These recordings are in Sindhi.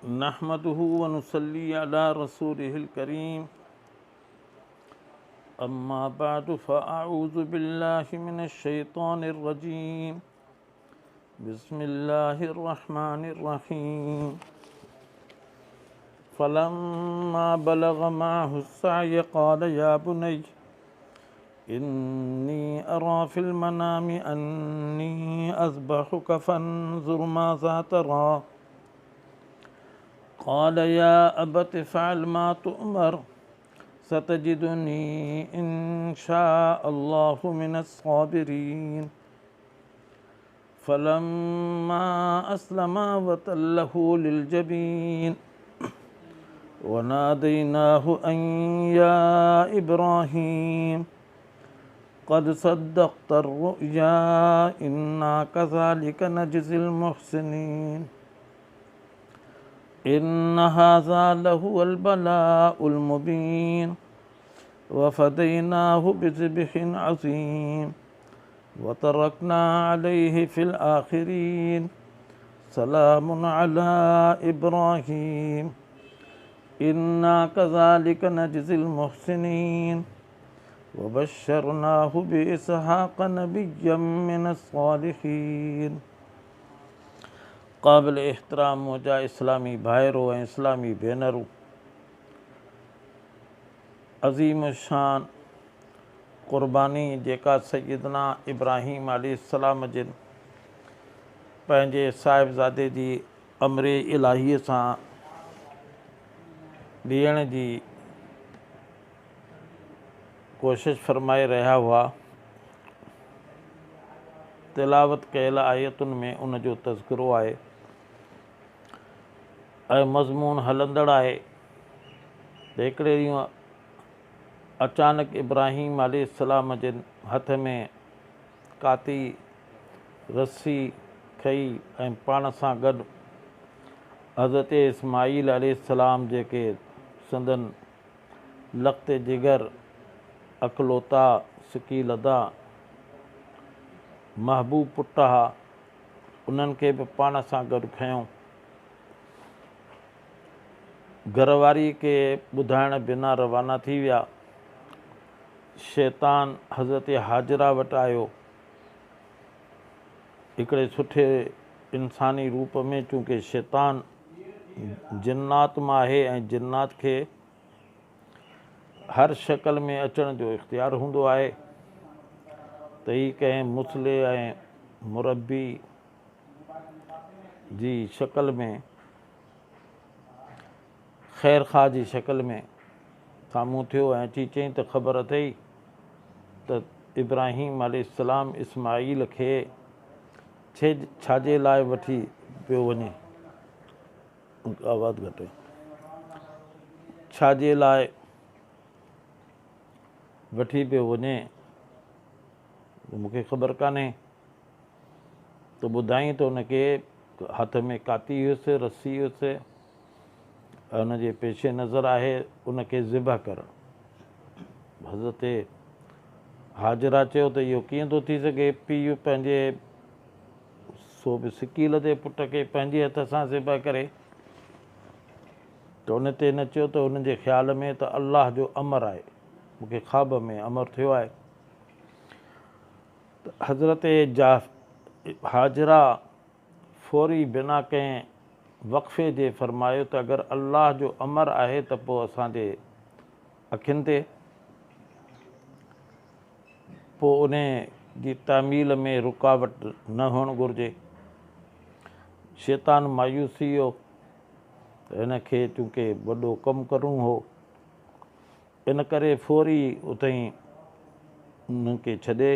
نحمده ونصلي على رسوله الڪريم اما بعد فاعوذ بالله من الشيطان الرجيم بسم الله الرحمن الرحيم فلما بلغ معه السعي قال يا بني إني أرى في المنام أني أذبحك فانظر ماذا ترى قال يا أبت افعل ما تؤمر ستجدني إن شاء الله من الصابرين فلما أسلما وتله للجبين وناديناه أن يا إبراهيم قد صدقت الرؤيا إنا كذلك نجزي المحسنين إن هذا لهو البلاء المبين وفديناه بذبح عظيم وترڪنا عليه في الآخرين سلام علي ابراهيم انا ڪذلڪ نجزي المحسنين وبشرناه باسحاق نبيا من الصالحين قابل احترام منهنجا اسلامي ڀائرو ۽ اسلامي ڀينرون عظيم الشان قرباني جيڪا سيدنا ابراهيم عليه السلام جن پنهنجي صاحبزادي جي امر الاهي سان ڏيڻ جي ڪوشش فرمائي رهيا هئا، تلاوت ڪيل آيتن ۾ ان جو تذڪرو آهي ۽ مضمون هلندڙ آهي ته هڪڙي ڏينهن اچانڪ ابراهيم عليه السلام جن هٿ ۾ ڪاتي، رسي، کنئي ۽ پاڻ سان گڏ حضرت اسماعيل عليه السلام جيڪي سندن لخت جگر، اڪلوتا، سڪيلڌا، محبوب پٽ ها، انهن کي به پاڻ سان گڏ کنيو. گهر واريء کي ٻڌائڻ بنا روانا ٿي ويا. شيطان حضرت هاجره وٽ آيو. هڪڙي سٺي انساني روپ ۾ چونڪه شيطان جنات مان آهي ۽ جنات کي هر شڪل ۾ اچڻ جو اختيار هوندو آهي ته هي ڪنهن مصلح ۽ مربي جي شڪل ۾ خير خواهه جي شڪل ۾ سامهون ٿيو ۽ اچي چيائين ته خبر اٿئي ته ابراهيم عليه السلام اسماعيل کي ڇا جي لاء وٺي پيو وڃي؟ آواز گهٽ ڇا جي لاء وٺي پيو وڃي؟ مون کي خبر ڪانهي. ته ٻڌائين ته ان کي هٿ ۾ ڪاتي هيس، رسي هيس ۽ ان جي پيش نظر آهي ان کي ذبح ڪرڻ. حضرت هاجره چيو ته اهو ڪيئن ٿو ٿي سگهي، پيء پنهنجي سو به سڪيل جي پٽ کي پنهنجي هٿ سان ذبح ڪري. ته ان تي هن چيو ته هن جي خيال ۾ ته الله جو امر آهي، مون کي خواب ۾ امر ٿيو آهي. ته حضرت هاجره فوري بنا ڪنهن وقفي جي فرمايو ته اگر الله جو امر آهي ته پوء اسان جي اکين تي، پوء انهي جي تعميل ۾ رڪاوٽ نه هئڻ گهرجي. شيطان مايوس ٿي ويو ته هن کي چونڪه وڏو ڪم ڪرڻو هو، ان ڪري فوري اتهين انهن کي ڇڏي،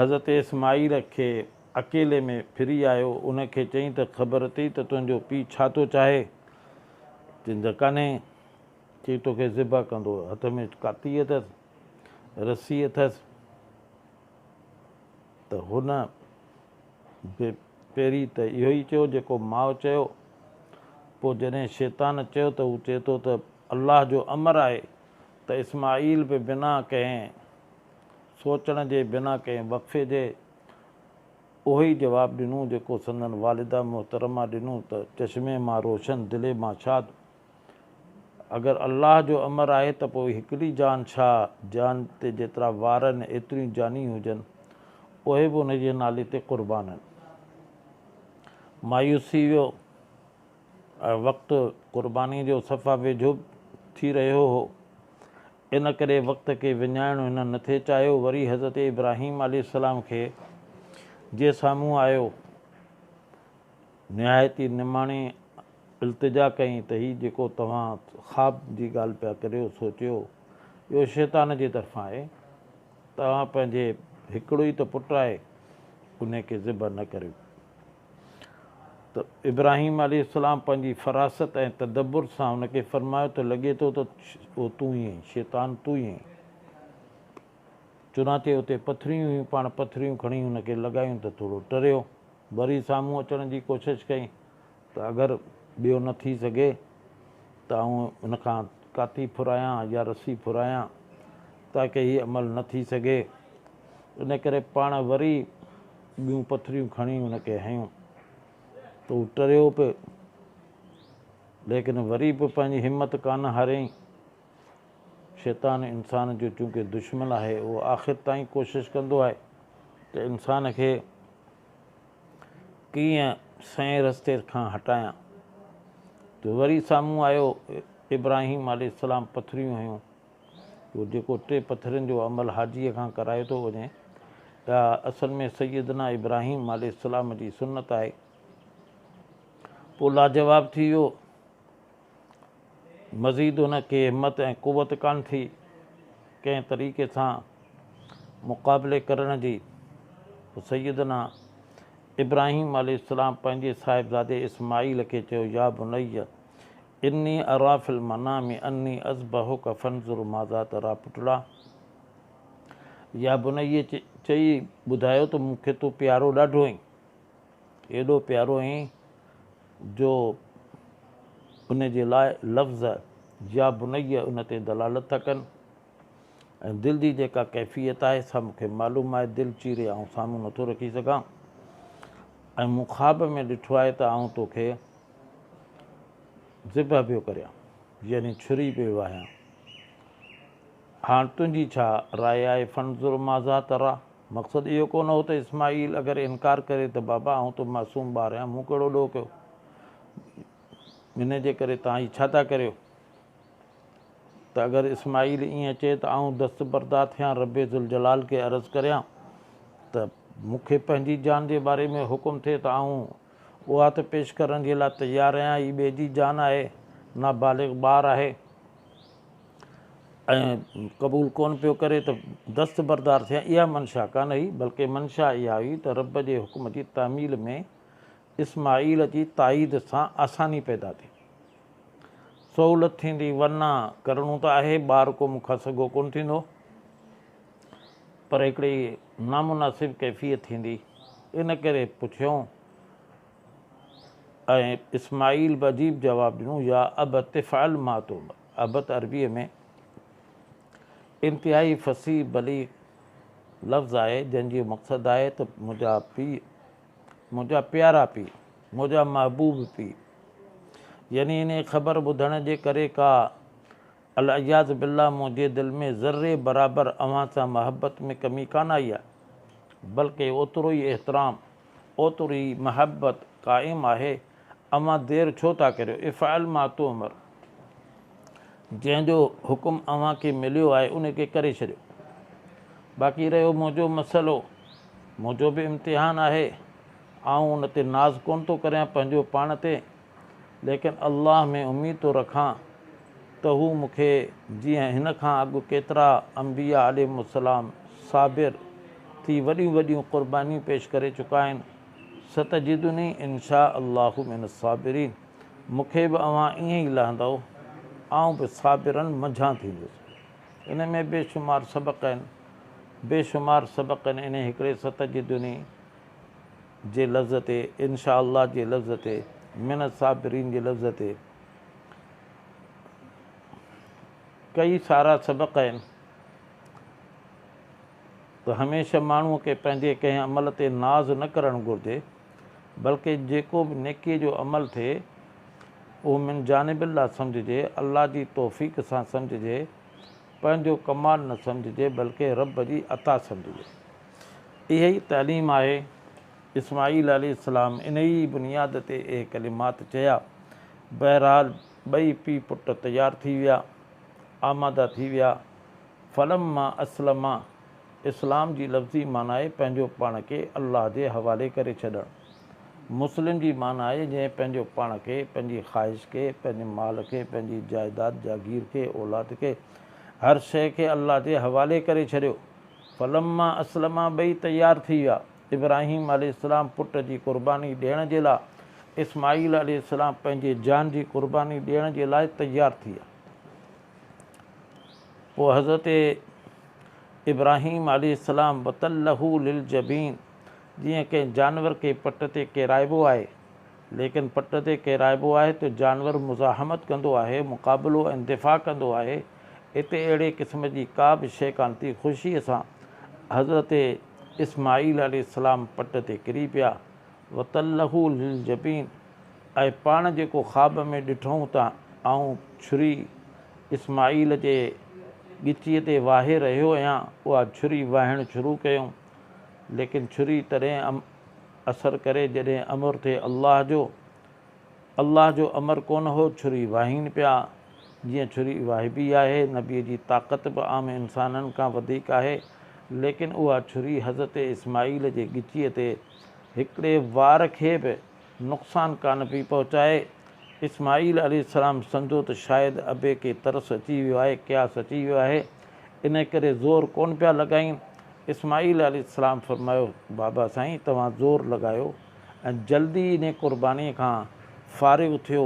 حضرت اسماعيل کي اڪيلي ۾ ڦري آيو. ان کي چيائين ته خبر اٿئي ته تنهنجو پيء ڇا ٿو چاهي؟ چيائين ته ڪانهي. چيائين توکي ذبح ڪندو. هٿ ۾ ڪاتي اٿس، رسي اٿس. ته هن به پهرين ته اهو ئي چيو جيڪو ماء چيو. پوء جڏهن شيطان چيو ته هو چئي ٿو ته الله جو امر آهي ته اسماعيل به بنا ڪنهن سوچڻ جي بنا ڪنهن وقفي جي اهو ئي جواب ڏنو جيڪو سندن والده محترمه ڏنو ته چشم ما روشن دل ما شاد، اگر الله جو امر آهي ته پوء هڪڙي جان ڇا، جان تي جيترا وار آهن ايتريون جانيون هجن، اهي به ان جي نالي تي قربان آهن. مايوس ٿي ويو ۽ وقت قرباني جو صفا ويجهو ٿي رهيو هو، ان ڪري وقت کي وڃائڻ هن نه ٿي چاهيو. وري حضرت ابراهيم عليه السلام کي جي سامهون آيو، نهايت ئي نماڻي التجا ڪيائين ته هي جيڪو توهان خواب جي ڳالهه پيا ڪريو، سوچيو، اهو شيطان جي طرفان آهي. توهان پنهنجي هڪڙو ئي ته پٽ آهي، انهي کي ذبح نه ڪريو. ته ابراهيم عليه السلام پنهنجي فراست ۽ تدبر سان ان کي فرمايو ته لڳي ٿو ته اهو تون ئي آهين، شيطان تون ئي آهين. چنانچه اتي پٿريون هيون، پاڻ پٿريون کڻي ان کي لڳايون ته ٿورو ٽريو. وري سامهون اچڻ جي ڪوشش ڪئي ته اگر ٻيو نه ٿي سگهي ته آئون ان کان ڪاتي ڦرايان يا رسي ڦرايان تاڪه هي عمل نه ٿي سگهي. ان ڪري پاڻ وري ٻيون پٿريون کڻي ان کي هنيون ته هو ٽريو به، ليڪن وري به پنهنجي همت ڪانه هاريائين. شيطان انسان جو چونڪه دشمن آهي، اهو آخر تائين ڪوشش ڪندو آهي ته انسان کي ڪيئن سئين رستي کان هٽايان. ته وري سامهون آيو ابراهيم عليه السلام پٿريون هنيون. اهو جيڪو ٽي پٿرين جو عمل حاجيء کان ڪرايو ٿو وڃي، اها اصل ۾ سيدنا ابراهيم عليه السلام جي سنت آهي. پوء لاجواب ٿي ويو. مزيد هن کي همت ۽ قوت ڪانه ٿي ڪنهن طريقي سان مقابلي ڪرڻ جي. پوء سيدنا ابراهيم عليه السلام پنهنجي صاحبزادي اسماعيل کي چيو، يا بني اني اريٰ في المنام اني اذبحک فانظر ماذا تريٰ پٽڙا! يا بني چئي ٻڌايو ته مون کي تون پيارو ڏاڍو آهين. ايڏو پيارو آهين جو ان جي لاء لفظ يا بني ان تي دلالت ٿا ڪن ۽ دل جي جيڪا ڪيفيت آهي سا مون کي معلوم آهي، دل چيري آئون سامهون نٿو رکي سگهان ۽ مون خواب ۾ ڏٺو آهي ته آئون توکي ذبح پيو ڪريان يعني ڇري پيو واهيان، هاڻ تنهنجي ڇا راء آهي فانظر ماذا تريٰ. مقصد اهو ڪونه هو ته اسماعيل اگر انڪار ڪري ته بابا آئون ته معصوم ٻار آهيان مون ڪهڙو ڏوهه ڪيو ان جي ڪري توهان هي ڇا ٿا ڪريو ته اگر اسماعيل ائين چئي ته آئون دستبردار ٿيان رب ذوالجلال کي عرض ڪريان ته مون کي پنهنجي جان جي باري ۾ حڪم ٿئي ته آئون اها ته پيش ڪرڻ جي لاء تيار آهيان هي ٻئي جي جان آهي نابالغ ٻار آهي ۽ قبول ڪونه پيو ڪري ته دستبردار ٿيان، اها منشا ڪانه هئي، بلڪه منشا اها هئي ته رب جي حڪم جي تعميل ۾ اسماعيل جي تائيد سان آساني پيدا ٿئي، سهولت ٿيندي، ورنه ڪرڻو ته آهي، ٻار ڪو مون کان سگهو ڪونه ٿيندو، پر هڪڙي نامناسب ڪيفيت ٿيندي، ان ڪري پڇيائون. ۽ اسماعيل به عجيب جواب ڏنو، يا ابت افعل ما تؤمر. ابت عربيء ۾ انتهائي فصيح بليغ لفظ آهي، جنهن جو مقصد آهي ته منهنجا پيء، منهنجا پيارا پيء، منهنجا محبوب پيء. يعني انهيء خبر ٻڌڻ جي ڪري ڪا العياذ بالله منهنجي دل ۾ ذري برابر اوهان سان محبت ۾ ڪمي ڪانه آئي آهي، بلڪه اوترو ئي احترام، اوتري ئي محبت قائم آهي، اوهان دير ڇو ٿا ڪريو، افعل ما تؤمر، جنهن جو حڪم اوهان کي مليو آهي ان کي ڪري ڇڏيو. باقي رهيو منهنجو مسئلو، منهنجو به امتحان آهي، آئون ان تي ناز ڪونه ٿو ڪريان پنهنجو پاڻ تي، ليڪن الله ۾ اميد ٿو رکان ته هو مون کي جيئن هن کان اڳ ڪيترا انبياء عليهم السلام صابر ٿي وڏيون وڏيون قربانيون پيش ڪري چڪا آهن، ستجدني ان شاء الله من الصابرين مون کي به اوهان ائين ئي لهندؤ، آئون به صابرن منجهان ٿيندس. ان ۾ بي شمار سبق آهن، بي شمار سبق آهن انهي هڪڙي ستجدني. جي لفظ تي، ان شاء الله جي لفظ تي، من الصابرين جي لفظ تي ڪئي سارا سبق آهن ته ته هميشه ماڻهوء کي پنهنجي ڪنهن عمل تي ناز نه ڪرڻ گهرجي، بلڪه جيڪو به نيڪيء جو عمل ٿئي، اهو من جانب الله سمجهجي، الله جي توفيق سان سمجهجي، پنهنجو ڪمال نه سمجهجي، بلڪه رب جي عطا سمجهجي. اها ئي تعليم آهي. اسماعيل عليه السلام انهيء ئي بنياد تي اهي ڪلمات چيا. بهرحال ٻئي پيء پٽ تيار ٿي ويا، آماده ٿي ويا. فلما اسلما، اسلام جي لفظي معنيٰ آهي پنهنجو پاڻ کي الله جي حوالي ڪري ڇڏڻ. مسلم جي معنيٰ آهي جنهن پنهنجو پاڻ کي، پنهنجي خواهش کي، پنهنجي مال کي، پنهنجي جائداد جاگير کي، اولاد کي، هر شيء کي الله جي حوالي ڪري ڇڏيو. فلما اسلما ٻئي تيار ٿي ويا. ابراهيم عليه السلام پٽ جي قرباني ڏيڻ جي لاء، اسماعيل عليه السلام پنهنجي جان جي قرباني ڏيڻ جي لاء تيار ٿي ويا. پوء حضرت ابراهيم عليه السلام وتله للجبين جيئن ڪنهن جانور کي پٽ تي ڪيرائبو آهي، ليڪن پٽ تي ڪيرائبو آهي ته جانور مزاحمت ڪندو آهي، مقابلو ۽ دفاع ڪندو آهي، اتي اهڙي قسم جي ڪا به شيء ڪانه ٿي، خوشيء سان حضرت اسماعيل عليه السلام پٽ تي ڪري پيا، وتله للجبين ۽ پاڻ جيڪو خواب ۾ ڏٺئون ته آئون ڇري اسماعيل جي ڳچيء تي واهي رهيو اهيان، اها ڇري واهڻ شروع ڪيم، ليڪن ڇري تڏهن اثر ڪري جڏهن امر ٿئي الله جو، الله جو امر ڪونه هو، ڇري واهين پيا، جيئن ڇري واهبي آهي، نبيء جي طاقت به عام انسانن کان وڌيڪ آهي، ليڪن اها ڇري حضرت اسماعيل جي ڳچيء تي هڪڙي وار کي به نقصان ڪانه پئي پهچائي. اسماعيل عليه السلام سمجهيو ته شايد ابي کي ترس اچي ويو آهي، قياس اچي ويو آهي، انهي ڪري زور ڪونه پيا لڳائين. اسماعيل عليه السلام فرمايو، بابا سائين توهان زور لڳايو ۽ جلدي انهي قربانيء کان فارغ ٿيو.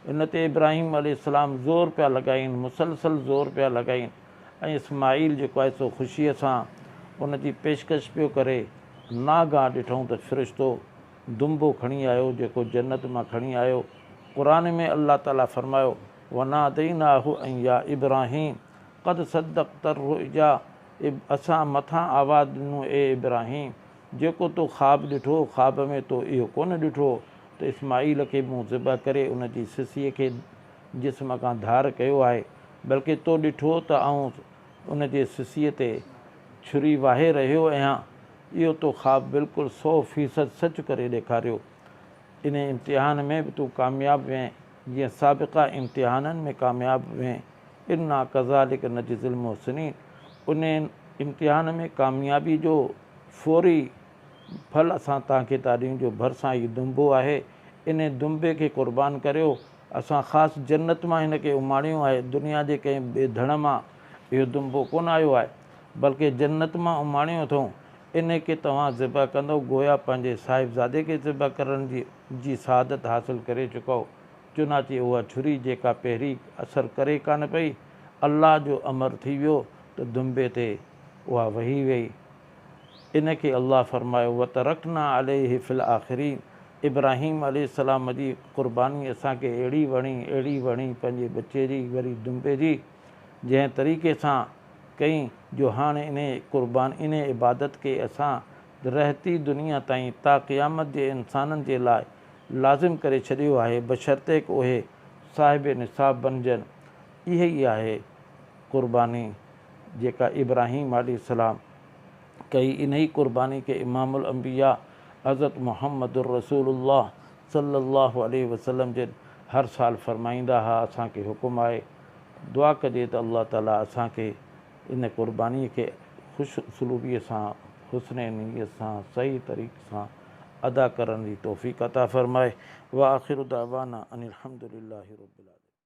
ان تي ابراهيم عليه السلام زور پيا لڳائين، مسلسل زور پيا لڳائين ۽ اسماعيل جيڪو آهي سو خوشيء سان ان جي پيشڪش پيو ڪري. ناگهان ڏٺائون ته فرشتو دنبو کڻي آيو جيڪو جنت مان کڻي آيو. قرآن ۾ الله تعالي فرمايو، وناديناه ان يا ابراهيم قد صدقت الرؤيا اسان مٿان آواز ڏنو اي ابراهيم! جيڪو تو خواب ڏٺو، خواب ۾ تو اهو ڪونه ڏٺو ته اسماعيل کي مون ذبح ڪري ان جي سسيء کي جسم کان ڌار ڪيو آهي، بلڪه تو ڏٺو ته آئون ان جي سسيء تي ڇري واهي رهيو اهيان. اهو تو خواب بلڪل سو فيصد سچ ڪري ڏيکاريو. انهي امتحان ۾ به تون ڪامياب وئين، جيئن سابقه امتحانن ۾ ڪامياب وئين. انا ڪذالڪ نجزي المحسنين انهي امتحان ۾ ڪاميابي جو فوري ڦل اسان توهان کي ٿا ڏيون جو ڀرسان هي دنبو آهي، انهي دنبي کي قربان ڪريو. اسان خاص جنت مان هن کي اماڻيو آهي، دنيا جي ڪنهن ٻئي ڌڻ مان اهو دنبو ڪونه آيو آهي. بلڪه جنت مان اماڻيو اٿئون، انهي کي توهان ذبح ڪندؤ، گويا پنهنجي صاحبزادي کي ذبح ڪرڻ جي جي سعادت حاصل ڪري چڪؤ. چنانچه اها ڇري جيڪا پهرين اثر ڪري ڪانه پئي، الله جو امر ٿي ويو ته دنبي تي اها وهي ويئي. ان کي الله فرمايو، وترڪنا عليه في الاخرين ابراهيم عليه السلام جي قرباني اسان کي اهڙي وڻي، اهڙي وڻي پنهنجي ٻچي جي وري دنبي جي، جنهن طريقي سان ڪئين جو هاڻ انهيء قربان انهيء عبادت کي اسان رهتي دنيا تائين تا قيامت جي انسانن جي لاء لازم ڪري ڇڏيو آهي بشرطيڪ اهي صاحب نصاب بنجن. اهي ئي آهي قرباني جيڪا ابراهيم عليه السلام ڪئي انهيء قرباني کي امام الانبياء حضرت محمد رسول الله صلي الله عليه وسلم جن هر سال فرمائيندا ها اسان کي حڪم آهي دعا ڪجي ته الله تعالي اسان کي ان قرباني کي خوش اسلوبي سان حسن نيت سان صحيح طريق سان ادا ڪرڻ جي توفيق عطا فرمائي واخر دعوانا ان الحمد لله رب العالمين.